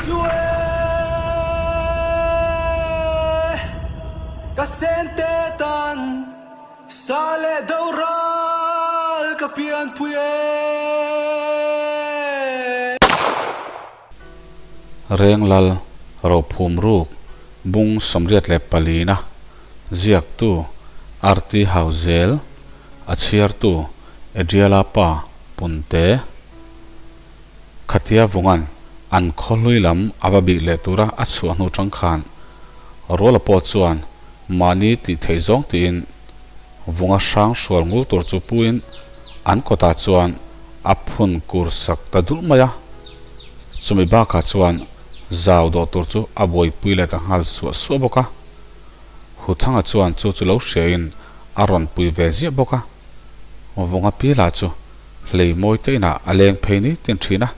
chu e Ka sente tan sa leh do ral ka pianpui e. Renglal Rophum Ruk Bung 84 na ziaktu Arti Hauzel a chhiartu Adriala pa Punte. Khatia vungan an khawhlui lam a va bih leh tura a chhuah hnu tang khan Ruala pawh chuan mahni tih theih zawng tiin vunga hrang hrual ngul tur chu puiin an kawtah chuan a phun kur sak ta dulh mai a. Chumi bakah chuan zau dawh tur chu a buaipui leh ta nghal suah suah bawk a. Huthanga chuan chu chu lo hriain a rawn pui ve ziah bawk a. Vunga pi lah chu hlei mawi te inah a leng phei ni tin thin a.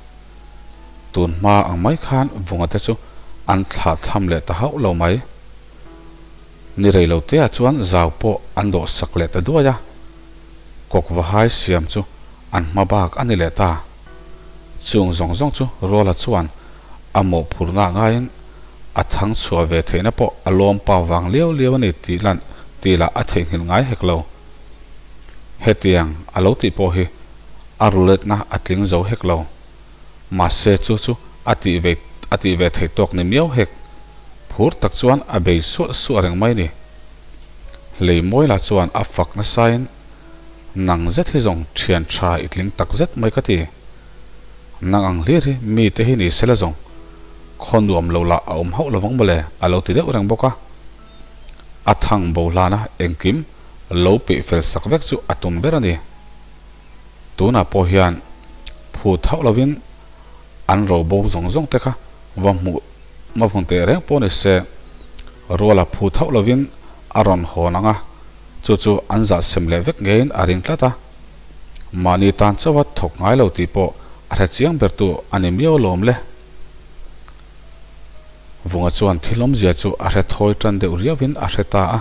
Tun hma ang mai khan Vunga te chu an thlah thlam leh ta hauh lo mai. Ni rei lo te ah chuan zau pawh an dawh sak leh ta duai a. Kawk va hai siam chu an hma bak a ni leh ta. Chung zawng zawng chu Ruala chuan a mawhphurhna ngaiin a thang chhuah ve theihna pawh a lawm pa vang liau liau a ni tih lan tih lah a theihnghilh ngai hek lo. Hetiang a lo tih pawh hi a ruletna a tling zo hek lo. Mahse chu chu a tih ve a tih ve theih tawk ni miau hek. Phur tak chuan a bei suah suah reng mai ni. Lei Mawila chuan a fak nasain nang zet hi zawng thian tha i tling tak zet mai ka ti. Nang ang hlir hi mi te hi ni sela zawng khaw nuam lo lah a awm hauh lovang mawle a lo ti deuh reng bawk a. A thang bo hlana engkim lo peih fel sak vek chu a tum ber a ni. Tunah pawh hian phut hauh lovin an ro bo zawng zawng te kha va hmuh ma hmun teh reng pawh ni se, ruala phut hauh lovin a rawn hawn ang a, chu chu an zah sem leh vek ngeiin a ring tlat a. Mahni tan chauha thawk ngai lo tih pawh a hre chiang bertu a ni miau alawm le. Vunga chuan thil awmzia chu a hre thawi tan deuh riauin a hre ta a.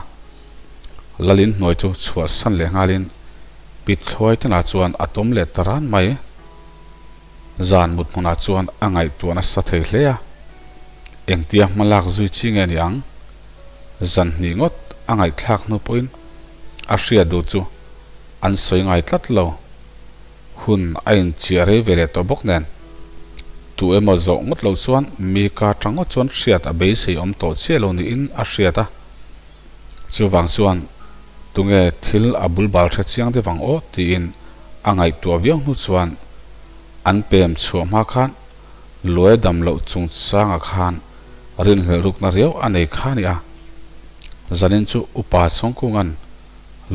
Lalin hnuai chu chhuahsan leh nghalin Pithluai tenah chuan a tawm leh ta ran mai. Zan mut hmunah chuan a ngaihtuah nasa thei hle a. Engtia hma lak zui chi nge ni ang? Zan hnih ngawt a ngaihthlak hnu pawhin a hriat duh chu an sawi ngai tlat lo. Hun a inchiah rei ve leh tawh bawk nen, tu emaw zawh ngawt lo chuan mi ka tang ngawt chuan hriat a beisei awm tawh chiah lo niin a hriat a. Chuvang chuan tunge thil a bul bal hre chiang deuh ang aw tiin a ngaihtuah viau hnu chuan an pem chhuah hma khan luai dam loh chungchangah khan rinhlelh rukna riau a nei kha a ni a. Zanin chu Upa Chawngkunga'n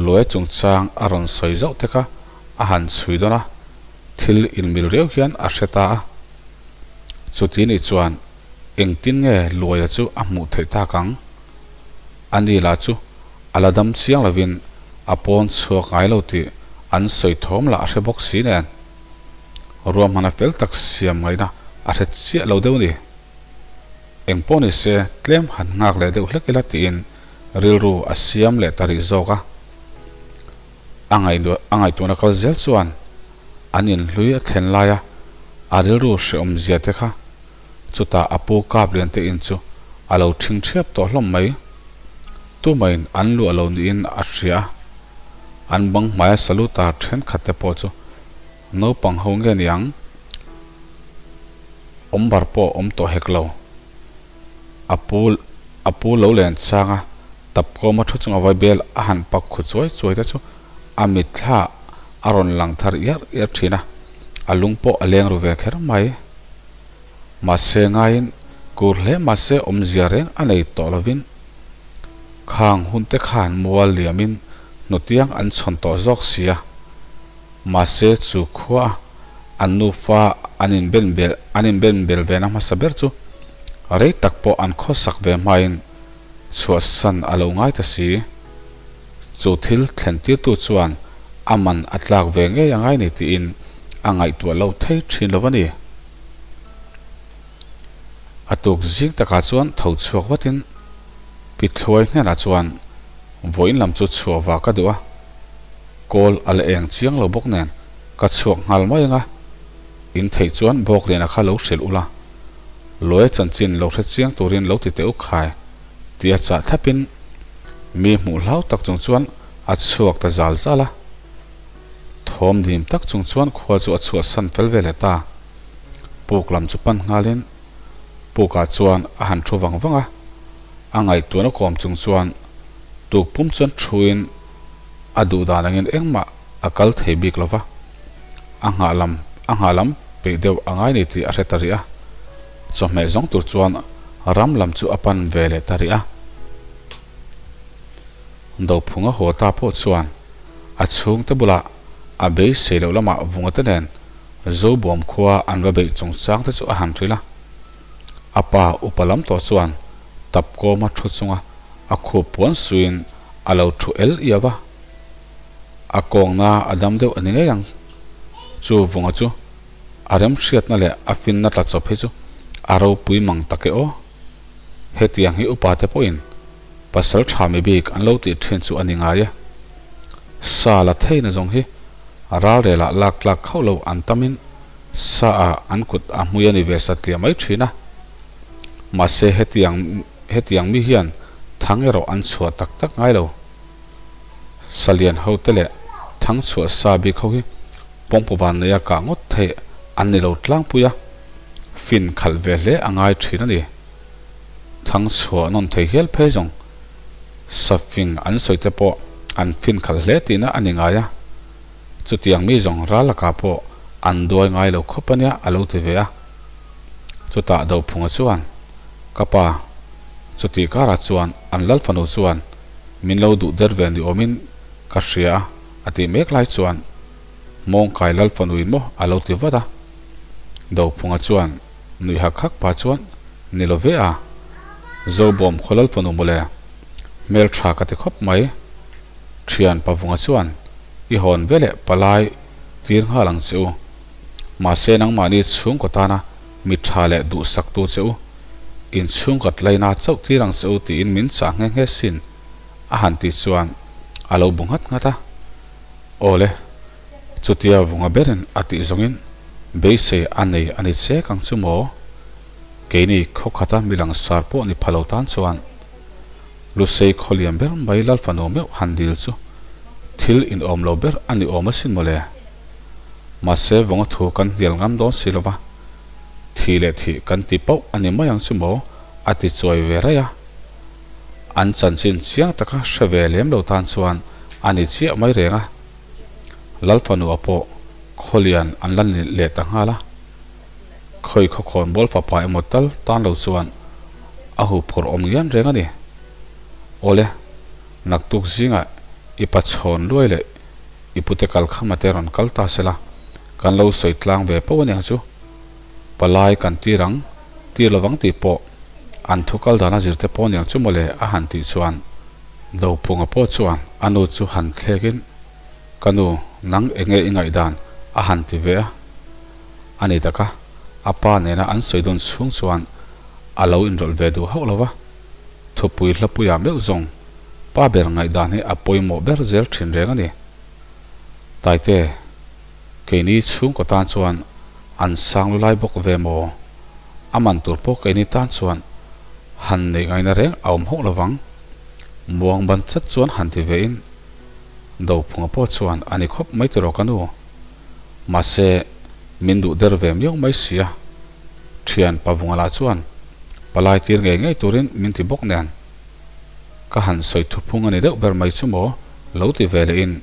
luai chungchang a rawn sawi zauh te kha a han chhui dawn a, thil inmil riau hian a hre ta a. Chuti nih chuan engtin nge luaia chu a hmuh theih tak ang? A ni lah chu a la dam chiang lovin a pawn chhuak ngai lo tih an sawi thawm lah a hre bawk si nen. Ruahman a fel tak siam ngaihna a hre chiah lo deuh a ni. Eng pawh ni se tlem han nghak leh deuh hlek ila tiin rilru a siam leh ta rih zawk a. A ngaihtuahna kal zel chuan an inhlui a thlen laia a rilru hrehawmzia te kha chutah a pu kap lian te in chu a lo ṭhing ṭhiap tawh hlawm mai. Tumahin an luah lo niin a hria a, an bang hmaia saluta ṭhenkhat te pawh chu naupang ho nge ni ang? Awm bar pawh awm tawh hek lo. A pu a pu lo len chang a, tapkawma thu chunga vaibel a han pak khu chuai chuai te chu a mitthla a rawn lang thar iar iar ṭhin a, a lung pawh a leng ru ve kher mai. Mahse ngaiin kur hle mahse awmzia reng a nei tawh lovin khang hun te khan mual liamin hnutiang an chhawn tawh zawk sia. Mahse chu khua a an nufa an inben bel an inben bel ve na hmasa ber chu rei tak pawh an khawsak ve hmain chhuahsan a lo ngai ta si. Chu thil thlentirtu chuan a man a tlak ve ngei a ngai ni tiin a ngaihtuah lo thei thin lo a ni. A tuk zing takah chuan tho chhuak vatin Pithluai hnenah chuan vawiin lam chu chhuah va ka duh a, kawl a la eng chiang lo bawk nen ka chhuak nghal mai ang a, in theih chuan Bawkliana kha lo hrilh ula. Lawia chanchin lo hre chiang turin lo ti teh u khai, tia chah thlapin mi hmuh hlau tak chung chuan a chhuak ta zal zal a. Thawm dim tak chung chuan khua chu a chhuahsan fel ve leh ta. Puk lam chu pan nghalin pukah chuan a han thu vang vang a, a ngaihtuahna kawm chung chuan tuk pum chuan thuin a duh dan angin engmah a kal thei bik lo va, a nghah lam a nghah lam peih deuh a ngai ni tih a hre ta rih a. Chawhmeh zawng tur chuan ram lam chu a pan ve leh ta rih a. Dophunga haw ta pawh chuan a chhungte bulah a beisei loh lamah vungate nen Zobawm khua an va beih chungchang te chu a han hrilh a. A pa upa lam tawh chuan tap kawma thu chunga a khup puan suiin a lo thu el iau a. A kawngna a dam deuh a ni ngei ang. Chu vunga chu a remhriatna leh a finna tla chawp hi chu a ropui mang tak e aw. Hetiang hi upa te pawhin pasal tha mi bik an lo tih thin chu a ni ngai e. Sa la theina zawng hi ralrelah lak tlak khauh lo an tamin sa ah an kut a hmui a ni ve satliah mai thin a. Mahse hetiang hetiang mi hian thang erawh an chhuah tak tak ngai lo. Salian ho te leh thang chhuah sa bik ho hi pawngpaw van neia kah ngawt theih an ni lo tlangpui a, fin khalh ve hle a ngai thin a ni. Thang chhuah nawn thei hial phei zawng safing an sawi te pawh an fin khalh hle tihna a ni ngai a, chutiang mi zawng ral lakah pawh an duai ngai lo khawp a nia a lo ti ve a. Chutah Dophunga chuan, Ka pa, chutih karah chuan an Lalfanu chuan min lo duh der ve ni awmin ka hria a, a tih mek lai chuan Mawngkai Lalfanui maw a lo ti vat a. Dophunga chuan nui hak hak pah chuan, Ni lo ve a, Zobawm khaw Lalfanu mawle, hmel tha ka ti khawp mai. Thian Pavunga chuan, I hawn ve leh palai tir nghal ang che u. Mahse nangmahni chhungkaw tana mi tha leh duhsaktu che u, inchhungkhat laina chauh tir ang che u tiin min chah nghe nghe sin, a han tih chuan a lo bu nghat nghat a. Awle, chutia vunga berin a tih zawngin beisei a nei a ni chek ang chu maw? Keini khawkhata mi langsar pawh ni pha lo tan chuan Lusei khawlian ber mai Lalfanu meuh han dil chu thil inawm lo ber a ni awm asin mawle. Mahse vawnga thu kan hnial ngam dawn si lova, thih leh thih kan ti pauh a ni mai ang chu maw? a ti chawi ve raih a. An chanchin chiang taka hre ve lem lo tan chuan a ni chiah mai reng a. Lalfanua pawh khawlian an la ni leh ta nghal a. Khawi khawkhawn bawl fapa emaw tal tan lo chuan a huphurh awm ngian reng a ni. Awle, naktuk zingah i pachhawn luai leh i pute kal khama te rawn kal ta sela, kan lo sawi tlang ve poh aniang chu. Palai kan tir ang, tir lovang tih pawh an thu kal dana zir te pawh aniang chu mawle a han tih chuan Dophunga pawh chuan a nu chu han thlekin, Ka nu, nang enge i ngaihdan? a han ti ve a. A ni taka, a pa nena an sawi dawn chhung chuan a lo inrawlh ve duh hauh lo va, thupui hlapuiah meuh zawng pa ber ngaihdan hi a pawimawh ber zel thin reng a ni. Taite, keini chhungkaw tan chuan an sang lu lai bawk ve maw? A man tur pawh keini tan chuan han neih ngaihna reng a awm hauh lo vang. Muang ban chat chuan han ti ve in Dophunga pawh chuan a ni khawp mai tiraw ka nu. Mahse, min duh der ve miau mai si a. Thian Pavunga lah chuan palai tir ngei ngei turin min ti bawk nen. Ka han sawi thuphung a ni deuh ber mai chu maw lo ti ve leh in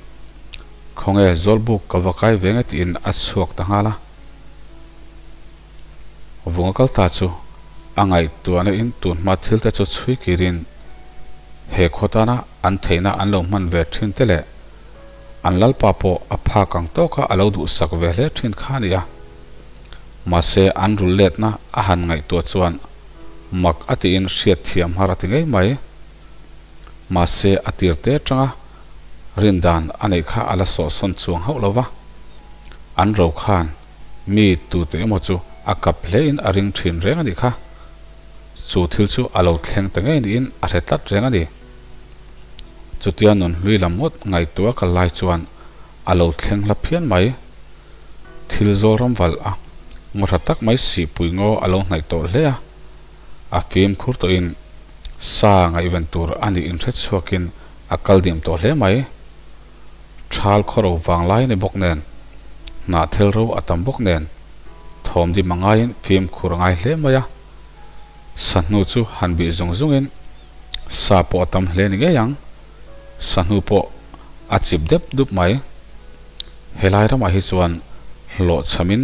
khawnge Zawlbuk ka va kai ve nge tiin a chhuak ta nghal a. Vunga kal ta chu a ngaihtuahna in tun hma thil te chu chhui kirin he khaw tana an theihna an lo hman ve thin te leh an lalpa pawh a phak ang tawka a lo duhsak ve hle thin kha a ni a. Mahse an rul letna a han ngaihtuah chuan mak a tiin hriat thiam har a ti ngei mai. Mahse a tir te atanga rindan a neih kha a la sawhsawn chuang hauh lo va. An ro khan mi tute emaw chu a kap hlein a ring thin reng a nih kha. Chu thil chu a lo thleng ta ngei niin a hre tlat reng a ni. Chutia nun hlui lam ngawt ngaihtuah kal lai chuan a lo thleng hla phian mai. Thil zawl ram valh a, Ngaw tha tak mai sihpui ngaw a lo hnaih tawh hle a, a fimkhur tawhin sa ngaihven tur a nih inhre chhuakin a kal dim tawh hle mai. Thal khawro vang lai a ni bawk nen, hnahthel ro a tam bawk nen, thawm dim a ngaiin fimkhur a ngai hle mai a. Sahnu chu han bih zung zungin sa pawh a tam hle ni ngei ang, sahnu pawh a chip dep dup mai. Helai ramah hi chuan hlawhchhamin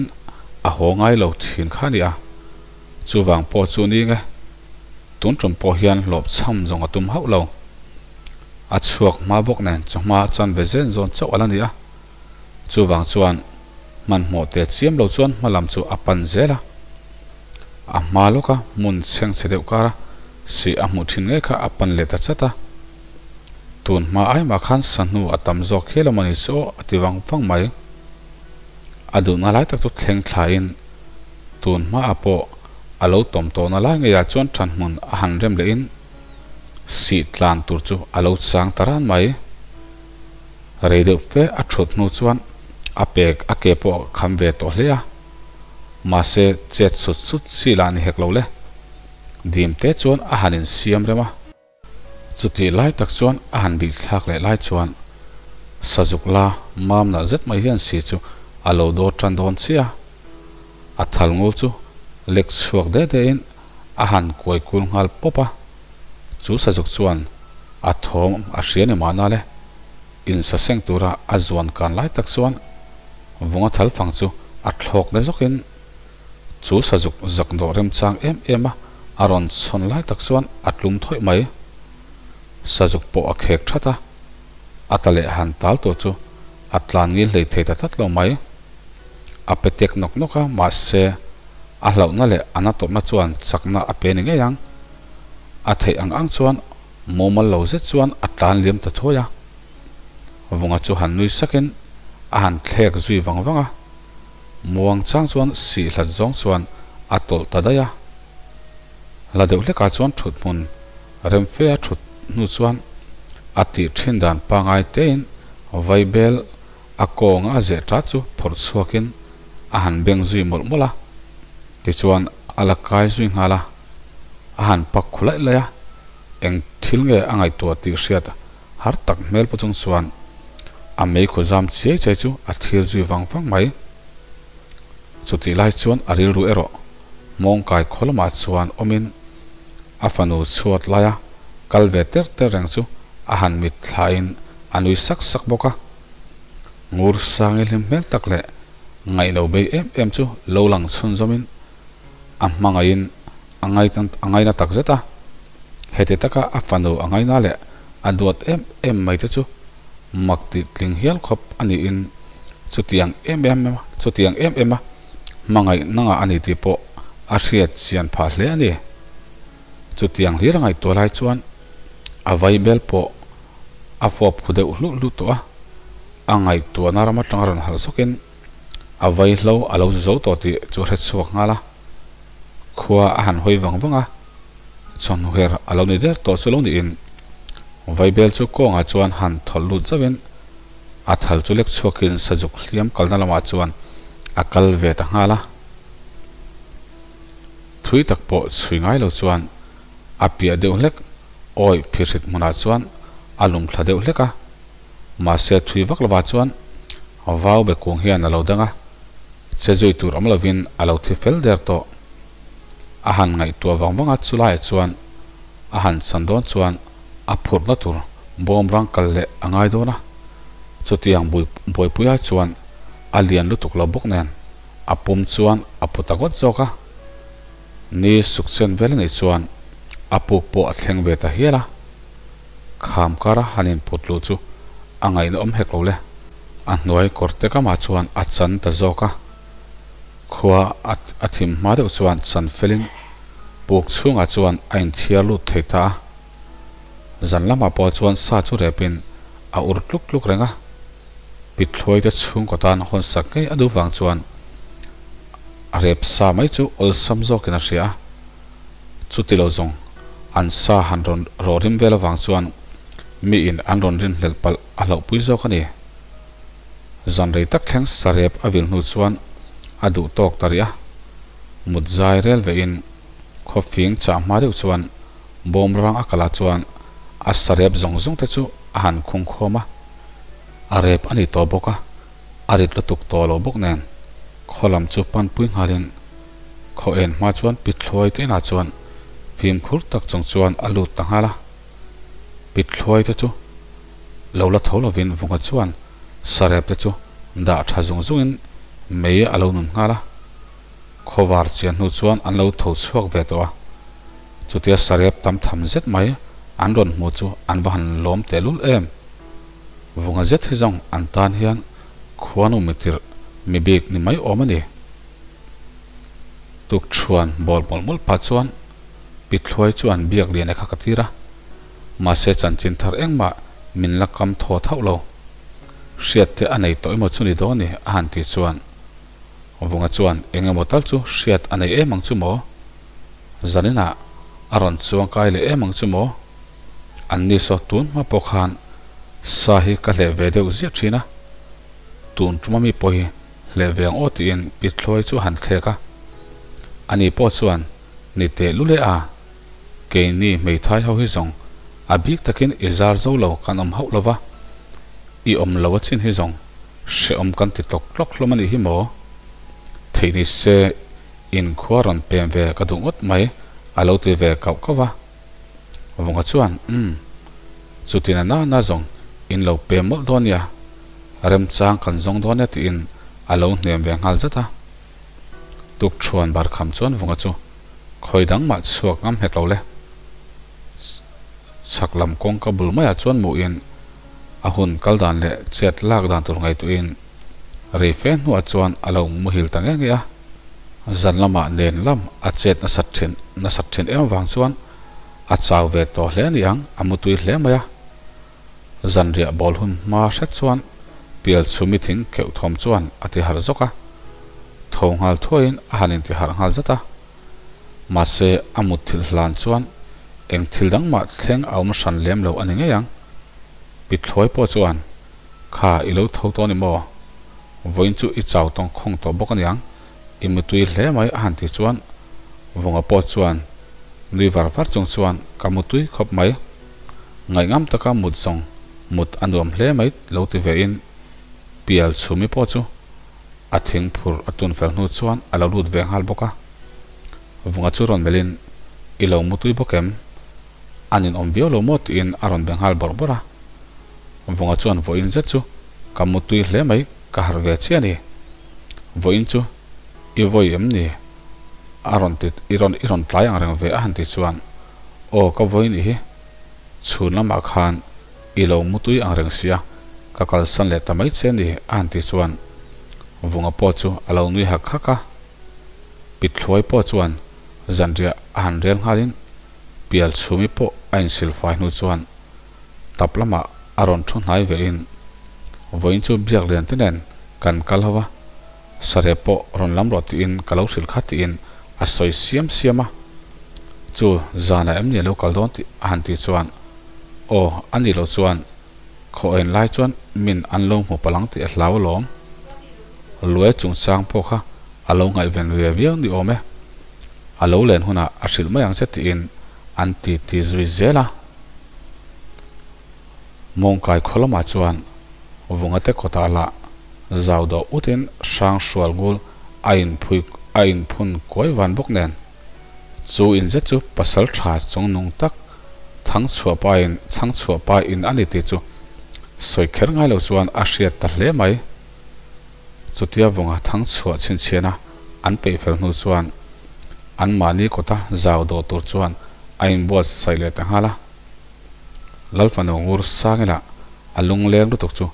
a haw ngai lo thin kha a ni a, chuvang pawh chu ni nge tun tum pawh hian hlawhchham zawng a tum hauh lo. A chhuak hma bawk nen chawhma chanve zen zawn chauh a la ni a, chuvang chuan hmanhmawh teh chiam lo chuan hma lam chu a pan zel a. A hma lawka hmun chhengchhe deuh kara sih a hmuh thin ngei kha a pan leh ta chat a. Tun hma ai mah khan sahnu a tam zawk hial a mawni chu aw a ti vang vang mai. A duhna lai tak chu thleng thlain tun hmaah pawh a lo tawm tawhna lai ngeiah chuan ṭhanhmun a han rem lehin sih tlan tur chu a lo chang ta ran mai. Rei deuh fe a ṭhut hnu chuan a pek a ke pawh a kham ve tawh hle a. Mahse chet sut sut chi lah ni hek lo le. Dim te chuan a han insiam rem a. Chutih lai tak chuan a han bih thlak leh lai chuan Sazuk la mam nalh zet mai hian si chu a lo dawr tan dawn chiah a. A thal ngul chu lek chhuak de de in a han kuai kul nghal pawp a. Chu Sazuk chuan a thawm a hria ni mahna le. Insaseng tura a zuan kan lai tak chuan vunga thal fang chu a thlawk na zawkin Chu sazuk zak dawh remchang em em a, a rawn chhawn lai tak chuan a tlum thawih mai. Sazuk pawh a khek that a, a ta leh han tal tur chu a tlan ngil hlei thei ta tlat lo mai. A pe tek nawk nawk a, mahse a hlauhna leh a na tawpna chuan chakna a pe ni ngei ang. A theih ang ang chuan mumal lo zet chuan a tlan liam ta thuai a. Vunga chu han nui sakin a han thlek zui vang vang a. Muang chang chuan sih hlat zawng chuan a tawlh ta daih a. La deuh hlekah chuan thut hmun rem fe a thut hnu chuan a tih thin dan pangai tein vaibel a kawnga a zeh tat chu phawrh chhuakin a han beng zui mawlh mawlh a. Tichuan a la kai zui nghal a, a han pak khu laih laih a, eng thil nge a ngaihtuah tih hriat Har tak hmel pawh chung chuan a meikhaw zam chiai chiai chu a thlir zui vang vang mai. Chutih lai chuan a rilru erawh mawngkai khaw lamah chuan awmin a fanu chhuat laia kal ve ter ter reng chu a han mit thlain a nui sak sak bawk a. Ngur sangi hlim hmel tak leh ngaihno bei em em chu lo lang chhunzawmin a hmangaihin a ngaina tak zet a. Heti taka a fanu a ngaina leh a duat em em mai te chu mak tih tling hial khawp a niin chutiang em em a chutiang em em a hmangaih nangah a ni tih pawh a hriat chian phah hle a ni. Chutiang hlir a ngaihtuah lai chuan a vaibel pawh a fawp khu deuh hluh hluh tawh a, a ngaihtuahna ram atanga rawn harh zawkin a vaihlo a lo zu zo tawh tih chu a hre chhuak nghal a, khua a han hawi vang vang a. Chawhnuher a lo ni der tawh chu lo niin Vaibel chu kawngah chuan han thawlh lut zauhin a thal chu lek chhuakin sazuk hliam kalna lamah chuan a kal ve ta nghal a. Thui tak pawh chhui ngai lo chuan a piah deuh hlek awi phirhrit hmunah chuan a lum thla deuh hlek a, mahse thui vak lovah chuan vau be kung hian a lo dang a, che zui tur awm lovin a lo thi fel der tawh. A han ngaihtuah vang vang a, chulaiah chuan a han chan dawn chuan a phurhna tur bawm rang kal leh a ngai dawn a. Chutiang buaipuia chuan a lian lutuk lo bawk nen a pum chuan a pu ta ngawt zawk a. Ni sukchen vel a nih chuan a puk pawh a thleng ve ta hial a. Kham kara han input luh chu a ngaihna awm hek lo le. A hnuai kawr te kamah chuan a chan ta zawk a. Khua a thim hma deuh chuan chan felin puk chhungah chuan a inthiar lut thei ta a. Zan lamah pawh chuan sa chu repin a ur tluk tluk reng a. Pithluai te chhungkaw tan hawn sak ngei a duh vang chuan a rep sa mai chu awlsam zawkin a hria a. Chuti lo zawng an sa han rawn rawh rim vel avang chuan miin an rawn rinhlelh palh a hlauhpui zawk a ni. Zan rei tak thleng sarep a vil hnu chuan a duh tawk ta rih a. Mut zai rel ve in khawfing chah hma deuh chuan bawmrang a kalah chuan a sarep zawng zawng te chu a han khung khawm a, a rep a ni tawh bawk a, a rit lutuk tawh lo bawk nen khaw lam chu panpui nghalin khaw en hma chuan Pithluai te inah chuan fimkhur tak chung chuan a lut ta nghal a. Pithluai te chu lo la tho lovin Vunga chuan sarep te chu dah tha zung zungin mei a lo nun nghal a. Khawvar chian hnu chuan an lo tho chhuak ve tawh a, chutia sarep tam tham zet mai an rawn hmu chu an va han lawm tehlul em. Vunga zet hi zawng an tan hian khuanu mitirh mi bik ni mai awm a ni. Tukṭhuan bawl mawlh mawlh pah chuan Pithluai chuan biak lian e kha ka tir a, mahse chanchin thar engmah min la kam thaw thauh lo. Hriat te a nei tawh emaw chu ni dawn ni a han ti chuan Vunga chuan eng emaw tal chu hriat a nei em ang chu maw? Zaninah a rawn chuang kai leh em ang chu maw? An ni saw tun hma pawh khan sa hi ka hleh ve deuh ziah thin a, tun tuma mi pawh hi hleh ve ang aw tiin Pithlawi chu a han thlek a. Ani pawh chuan ni teh lu leh a, keini hmeithai ho hi zawng a bik takin i zar zo lo kan awm hauh lo va, i awm lo a chin hi zawng hrehawm kan ti tlawk tlawk hlawm a nih hi maw? Theih ni se inkhua rawn pem ve ka duh ngawt mai a lo ti ve kauh kauh a. Vunga chuan, Umm, chutin a nana zawng in lo pem mawlh dawn nia, remchang kan zawng dawn e tiin a lo hnem ve nghal zat a. Tukṭhuan bar kham chuan Vunga chu khawi dang mah chhuak ngam hek lo le. Chhak lam kawngka bul maiah chuan hmuhin a hun kal dan leh chet lak dan tur ngaihtuahin rei fe hnuah chuan a lo muhil ta nge nge a. Zan lamah nen lam a chet nasat thin nasat thin em avang chuan a chau ve tawh hle a ni ang, a mutui hle mai a. Zanriah bawl hun hma hret chuan pial chhumi thing keuh thawm chuan a ti harh zawk a, tho nghal thuaiin a han inti harh nghal zat a. Mahse a mut thilh hlan chuan eng thil dang mah thleng a awm hran lem lo a ni ngei ang. Pithlawi pawh chuan, Kha i lo tho tawh a ni maw? Vawiin chu i chau tawng khawng tawh bawk a niang, i mutui hle mai a han ti chuan Vunga pawh chuan nui var var chung chuan ka mutui khawp mai. Ngaihngam taka mut zawng mut a nuam hle mai lo ti ve in pial chhumi pawh chu a thing phur a tun fel hnu chuan a lo lut ve nghal bawk a. Vunga chu rawn melh in i lo mutui bawk em? A ninawm viau lo maw tiin a rawn be nghal bawrh bawrh a. Vunga chuan vawiin zet chu ka mutui hle mai ka harh ve chiah a ni. Vawiin chu i vawi em ni? A rawn ti i rawn i rawn tlai ang reng ve a han ti chuan aw ka vawi nih hi chhun lamah khan i lo mutui ang reng sia ka kalsan leh ta mai che a ni a han ti chuan Vunga pawh chu a lo nui hak hak a. Pithluai pawh chuan zanriah a han rel nghalin pial chhumi pawh a insilfai hnu chuan tap lamah a rawn thu hnai ve in vawiin chu biak lian te nen kan kal ho a, sarep pawh rawn lam rawh tiin ka lo hrilh kha tiin a sawi siam siam a, chu zanah em ni a lo kal dawn tih a han tih chuan aw a nih loh chuan khaw en lai chuan min an lo hmu palang tih a hlau alawm, Luai chungchang pawh kha a lo ngaihven ve viau ni awm e, a lo len hunah a hrilh mai ang che tiin an ti ti zui zel a. Mawngkai khaw lamah chuan Vungate kawtah lah zau dawh utin hrang hrual ngul a inphui a inphun kuai van bawk nen chu in zet chu pasal tha chungnung tak thangchhuah pa in thangchhuah pa in a ni tih chu sawi kher ngai lo chuan a hriat ta hle mai. Chutia Vunga thangchhuah chhinchhiana an peih fel hnu chuan anmahni kawta zau dawh tur chuan a inbuatsaih leh ta nghal a. Lalfanu ngur sangila a lungleng lutuk chu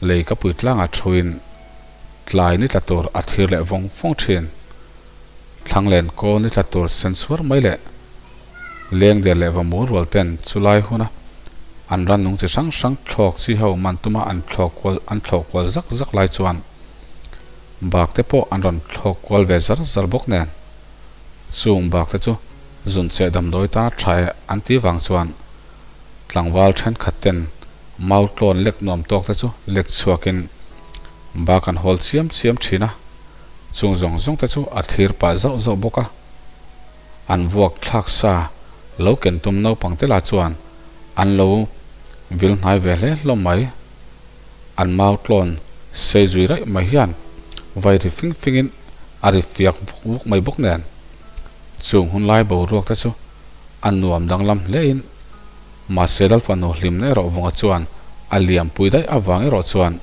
lei ka pui tlangah thuin tlai ni tla tur a thir leh vawng vawng thin. Thlanglen kawl ni tla tur sen suar mai leh lengder leh vamur rual ten chulai huna an rannung chi hrang hrang thlawk chi ho man tuma an thlawk kual an thlawh kual zak zak lai chuan bak te pawh an rawn thlawk kual ve zar zar bawk nen. Chung bak te chu zuncheh damdawi tana tha e an tih vang chuan tlangval thenkhat ten mau tlawn lek nuam tawk te chu lek chhuakin bak an hawl chiam chiam thin a. Chung zawng zawng te chu a thlir pah zauh zauh bawk a. An vuak thlak sa lo ken tum naupang te lah chuan an lo vil hnai ve hle hlawm mai. An mau tlawn sei zui raih mai hian vai ri fing fingin a ri fiak vuk vuk mai bawk nen. Chung hun lai boruak te chu a nuam danglam hle in mahse Lalfanu hlimna erawh vunga chuan a liampui daih avang erawh chuan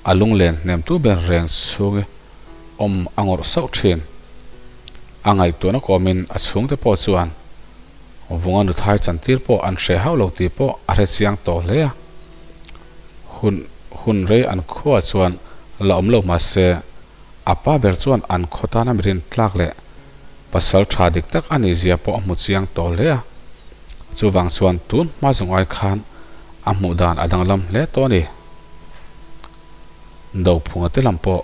a lunglen hnemtu ber reng chhungi awm a ngawrh sauh thin. A ngaihtuahna kawmin a chhungte pawh chuan Vunga nuthai chantir pawh an hre hauh lo tih pawh a hre chiang tawh hle a. Hun hun rei an khuaah chuan la awm lo mahse a pa ber chuan an khaw tana mirin tlak leh pasal tha dik tak a nih zia pawh a hmu chiang tawh hle a. Chuvang chuan tun hma zawng ai khan a hmuh dan a danglam hle tawh a ni. Dophunga te lam pawh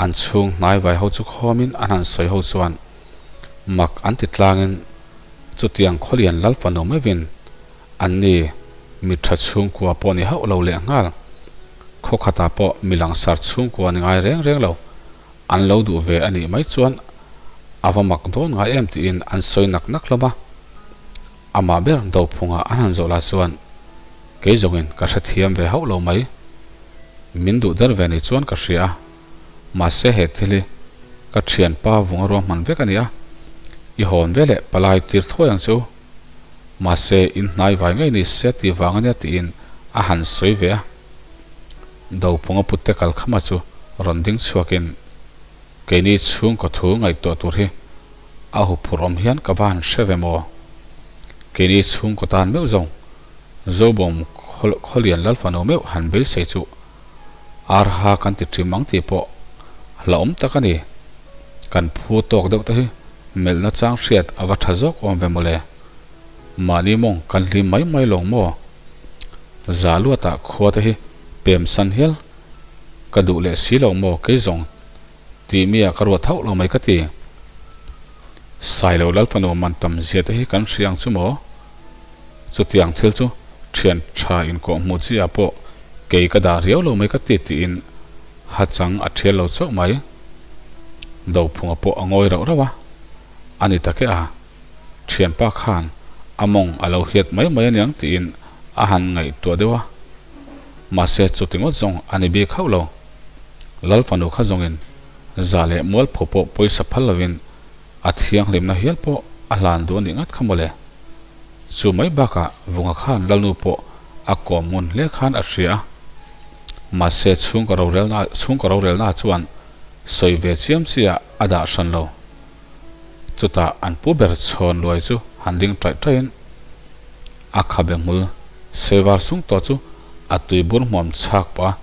an chhung hnai vai ho chu khawmin an han sawi ho chuan mak an ti tlangin chutiang khawlian lal fanu meuhin an ni mi tha chhungkua pawh ni hauh lo leh nghal. Khaw khatah pawh mi langsar chhungkua ni ngai reng reng lo an lo duh ve a nih mai chuan a va mak dawn ngai em tiin an sawi nak nak hlawm a. Amah ber Dophunga an han zawh lah chuan kei zawngin ka hrethiam ve hauh lo mai. Min duh der ve ni chuan ka hria a, mahse he thil hi ka thianpa vunga ruahman vek a ni a, i hawn ve leh palai tir thuai ang che u. Mahse in hnai vai ngei ni se tih vang a nia tiin a han sawi ve a. Dophunga putte kalkhama chu rawn ding chhuakin Keini chhungkaw thu ngaihtuah tur hi a huphurh awm hian ka va han hre ve maw? Keini chhungkaw tan meuh zawng Zobawm Khawlian Lalfanu meuh han beisei chu arha kan ti ṭim ang tih pawh hlauhawm tak a ni. Kan phu tawk deuh te hi melhna chang hriat a va ṭha zawk awm ve mawle. Mahni mawng kan hlim mai mai lawng maw? Za luatah khua te hi pem san hial ka duh leh si lo maw kei zawng tih mi ah ka ruat hauh lo mai ka ti. Sailo Lalfanu man tam zia te hi kan hria ang chu maw? Chutiang thil chu thian tha inkawh hmuh chi ah pawh kei ka dah riau lo mai ka ti tiin ha chang a thial lo chauh mai. Dophunga pawh a ngawi rauh rauh a, a ni tak e a, thianpa khan a mawng a lo hiat mai mai aniang tiin a han ngaihtuah deuh a. Mahse chuti ngawt zawng a ni bik hauh lo. Lal fanu kha zawngin za leh mualpho pawh pawisa phal lovin a thianghlimna hial pawh a hlan duh a nih ngat kha mawle. Chu mai bakah Vunga khan Lalnu pawh a kawm ngun hle khan a hria a. Mahse chhungkaw rorelna chhungkaw rorelna chuan sawi ve chiam chiah a dah hran lo. Chutah an pu ber chhawn luai chu han ding taih taihin a khabe hmul seivar sung tawh chu a tuibur hmuam chhak pah a,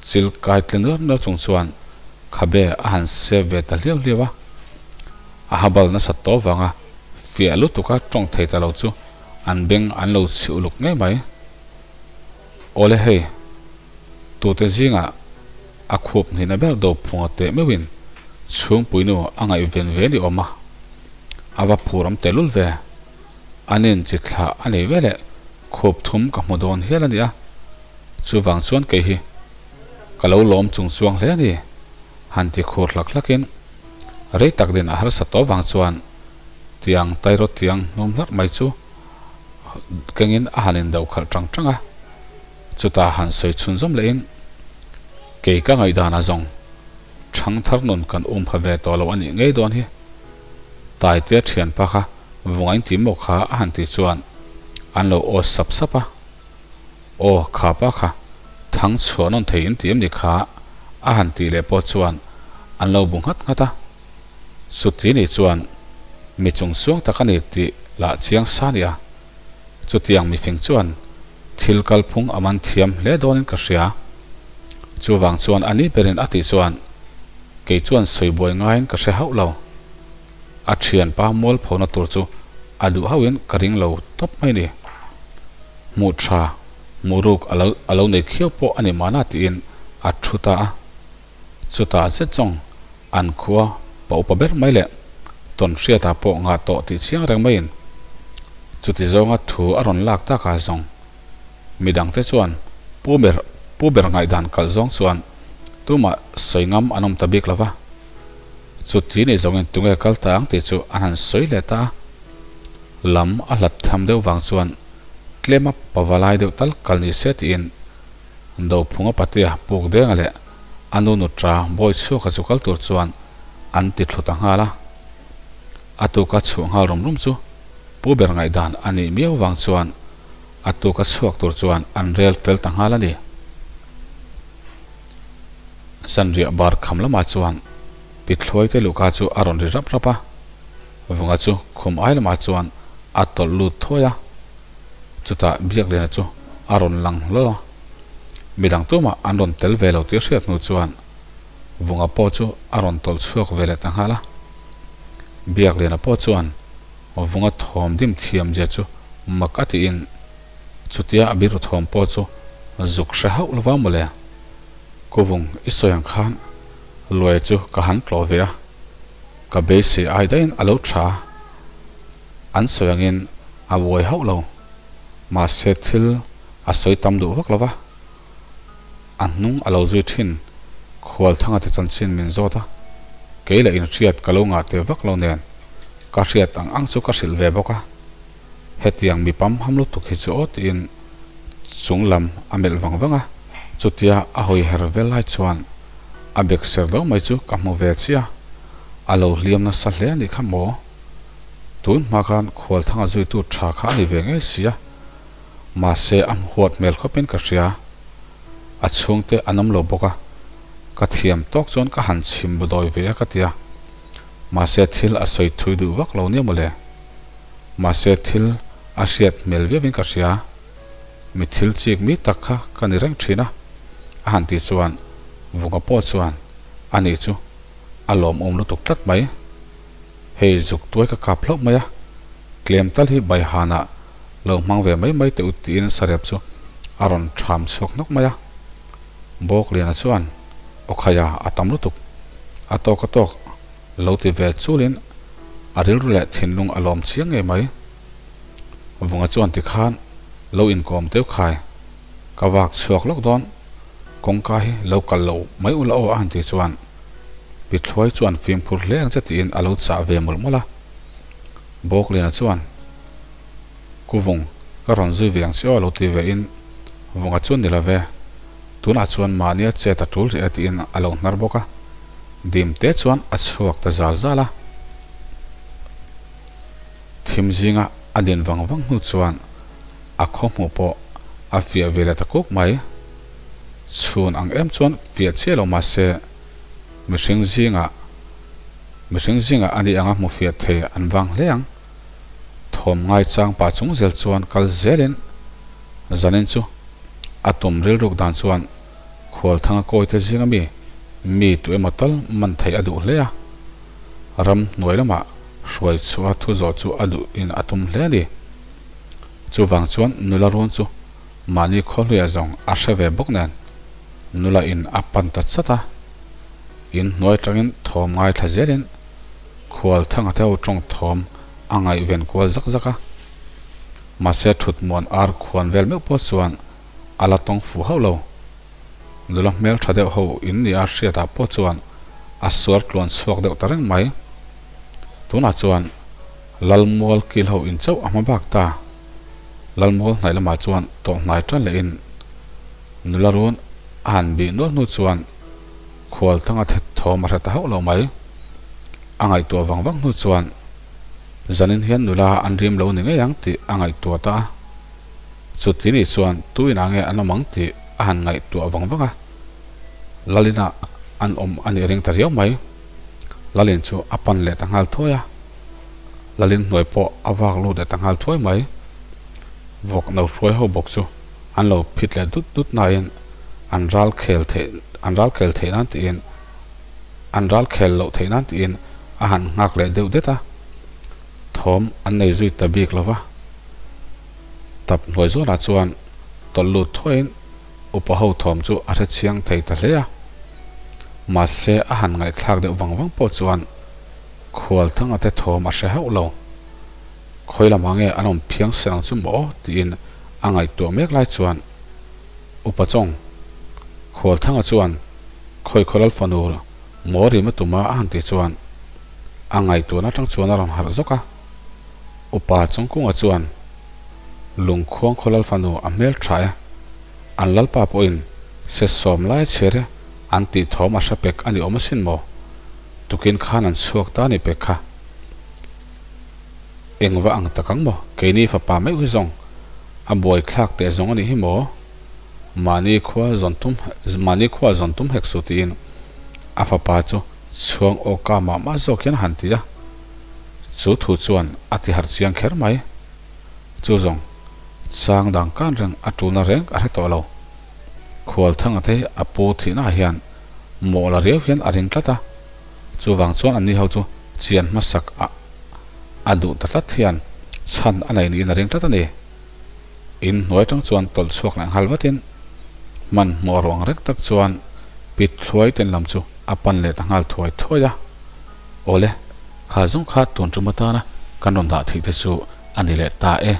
chil kai tle nuar nuar chung chuan khabe a han sep ve ta hliau hliau a. A habal nasat tawh vanga fiah lutuka tawng thei ta lo chu an beng an lo chhi uluk ngei mai. Awle hei, tute zingah a khup hnihna ber do phunga teh meuhin chhungpuinu a ngaihven ve ni awm a, a va phur awm tehlul ve. An in chi thlah a nei veleh khup thum ka hmu dawn hial a ni a, chuvang chuan kei hi ka lo lawm chung chuang hle a ni, han ti khur hlak hlakin rei tak din a harsa tawh vang chuan tiang tairawt tiang hnum hlarh mai chu kengin a han in do khalh tang tang a, chutah han sawi chhunzawm lehin kei ka ngaihdan a zawng thang thar nun kan um pha ve tawh lo a nih ngei dawn hi. Taitea thianpa kha vungain tih maw kha a han tih chuan an lo aw sap sap a, Aw kha pa kha thang chhuah nawn thei in ti em ni kha a han tih leh pawh chuan an lo bu nghat nghat a. Chuti nih chuan mi chung chuang tak a ni tih lah chiang sa a ni a, chutiang mifing chuan thil kalphung a man thiam hle dawnin ka hria. Chuvang chuan a ni berin a tih chuan kei chuan sawi buai ngaiin ka hre hauh lo. A thianpa mualphona tur chu a duh hauhin ka ring lo tawp mai ni. Hmuh tha, hmuh ruk a lo a lo nei khiau pawh a ni mahna tiin a thu ta a. Chutah zet zawng an khua pa upa ber mai leh Tawnhriata pawh ngah tawh tih chiang reng maiin chuti zawnga thu a rawn lak takah zawng midangte chuan pu ber pu ber ngaihdan kalh zawng chuan tumah sawi ngam an awm ta bik lo va. Chuti ni zawngin tunge kal ta ang tih chu an han sawi leh ta a. Lam a hlat tham deuh vang chuan tlema pavalai deuh tal kal ni se tiin Dophunga patea puk denga leh a nu nutra bawi chhuaka chu kal tur chuan an ti thlu ta nghal a. A tuka chhuah nghal rum rum chu pu ber ngaihdan a nih miau vang chuan a tuka chhuak tur chuan an rel fel ta nghal a ni. Zanriah bar kham lamah chuan Pithluaite luhka chu a rawn ri rap rap a, Vunga chu khum ai lamah chuan a tawlh lut thuai a, chutah Biakliana chu a rawn lang hlawl a. Midang tumah an rawn tel ve lo tih hriat hnu chuan Vunga pawh chu a rawn tawlh chhuak ve leh ta nghal a. Biakliana pawh chuan Vunga thawm dim thiam zia chu mak a tiin chutia a biru thawm pawh chu zuk hre hauh lova mawle. Kuvung i sawi ang khan Luai chu ka han tlawh ve a, ka beisei ai daihin a lo tha a, an sawi angin a buai hauh lo. Mahse thil a sawi tam duh vak lo va, a hnung a lo zui thin Khualthanga te chanchin min zawt a, kei leh inhriat ka lo ngah te vak lo nen ka hriat ang ang chu ka hrilh ve bawk a. Hetiang mi pam ham lutuk hi chu aw tiin chung lam a melh vang vang a, chutia a hawi her vel lai chuan a bek ser do mai chu ka hmu ve chiah a, a lo hliam nasa hle a nih kha maw? Tun hma khan Khualthanga zuitu tha kha a ni ve ngei sia, mahse a hmuhuat hmel khawpin ka hria, a chhungte an awm lo bawk a, ka thiam tawk chuan ka han chhim bu dawi ve a ka tia, mahse thil a sawi thui duh vak lo nia mawle. Mahse thil a hriat hmel viauin ka hria, mi thil chik mi tak kha ka ni reng thin a, a han tih chuan Vunga pawh chuan a nih chu a lawmawm lutuk tlat mai. Hei zuk tuai ka kap hlauh mai a, tlem tal hi Baihanah lo hmang ve mai mai teh u tiin sarep chu a rawn ṭham chhuak hnawk mai a. Bawkliana chuan aw khaia a tam lutuk, a tawk a tawk Lo ti ve chulin a rilru leh thinlung a lawm chiang ngei mai. Vunga chuan tikhan lo inkawm teuh khai, ka vak chhuak lawk dawn, kawngka hi lo kal lo mai ula aw a han ti chuan Pithluai chuan fimkhur hle ang che tiin a lo chah ve mawlh mawlh a. Bawkliana chuan Kuvung, ka rawn zui ve ang che aw lo ti ve in Vunga chu ni love, tunah chuan mahnia chet a tul rih e tiin a lo hnar bawk a. Dim te chuan a chhuak ta zal zal a. Thim zinga a din vang vang hnu chuan a khaw hmuh pawh a fiah ve leh ta kuk mai. Chhun ang em chuan fiah chiah lo mahse mihring zingah mihring zingah a nih anga hmu fiah thei an vang hle ang. Thawm ngaichang pah chung zel chuan kal zelin zanin chu a tum rilruk dan chuan Khualthanga kawite zinga mi, mi tu emaw tal man theih a duh hle a. Ram hnuai lamah hruai chhuah thu zawh chu a duhin a tum hle a ni. Chuvang chuan nula run chu mahni khawhluiah zawng a hre ve bawk nen nula in a pan ta chat a. In hnuai tangin thawm ngaithla zelin Khualthanga te ho tawng thawm a ngaihven kual zak zak a. Mahse thutmuan ar khuan vel meuh pawh chuan a la tawng fuh hauh lo. Nula hmel tha deuh ho in nia hriatah pawh chuan a suar tluan chhuak deuh ta reng mai. Tunah chuan Lalmual kil ho in chauh a hma bak ta. Lalmual hnaih lamah chuan tawh hnai tan lehin nula run a han bih nual hnu chuan Khualthanga thet thawm a hre ta hauh lo mai. A ngaihtuah vang vang hnu chuan zanin hian nula an rim lo ni ngei ang tih a ngaihtuah ta a. Chuti nih chuan tu inah nge an awm ang tih a han ngaihtuah vang vang a, Lalina an awm a nih ring ta riau mai. Lalin chu a pan leh ta nghal thuai a, Lalin hnuai pawh a vak lut leh ta nghal thuai mai. Vawk no hruai ho bawk chu an lo phit leh dut dut nain an ral khel theih an ral khel theih nan tiin an ral khel loh theih nan tiin a han nghak leh deuh det a, thawm an nei zui ta bik lo va. Tap hnuai zawnah chuan tawlh lut thuaiin upa ho thawm chu a hre chiang thei ta hle a. Mahse a han ngaihthlak deuh vang vang pawh chuan Khualthanga te thawm a hre hauh lo. Khawi lamah nge an awm phiang se ang chu maw tiin a ngaihtuah mek lai chuan Upa Chawng Khualthanga chuan Khawi Khawlal fanu maw rim a tum a a han tih chuan. A ngaihtuahna atang chuan a rawn harh zawk a. Upa Chawngkunga chuan Lungkhuang khaw lal fanu a hmel tha e, an lalpa pawhin se sawm lai chher e an tih thawm a hre pek a ni awm asin maw? Tukin khan an chhuak ta ni pek kha. Eng va ang tak ang maw? Keini fapa meuh hi zawng a buai thlak teh zawng a nih hi maw? Mahni khua zawn tum mahni khua zawn tum hek suh tiin a fapa chu chhuang awka mah mah zawk hian a han ti a. Chu thu chuan a ti harh chiang kher mai. Chu zawng chang dang kan reng a tulna reng a hre tawh lo. Khualthanga te a pu thihnaah hian mawh la riau hian a ring tlat a. Chuvang chuan anni ho chu chian hmasak a a duh ta tlat hian chhan a nei niin a ring tlat a ni. In hnuai tang chuan tawlh chhuak leh nghal vatin hmanhmawh ruang rek tak chuan pit thluai ten lam chu a pan leh ta nghal thuai thuai a. Awle, kha zawng kha tun tum atana kan rawn dah theih te chu a ni leh ta e.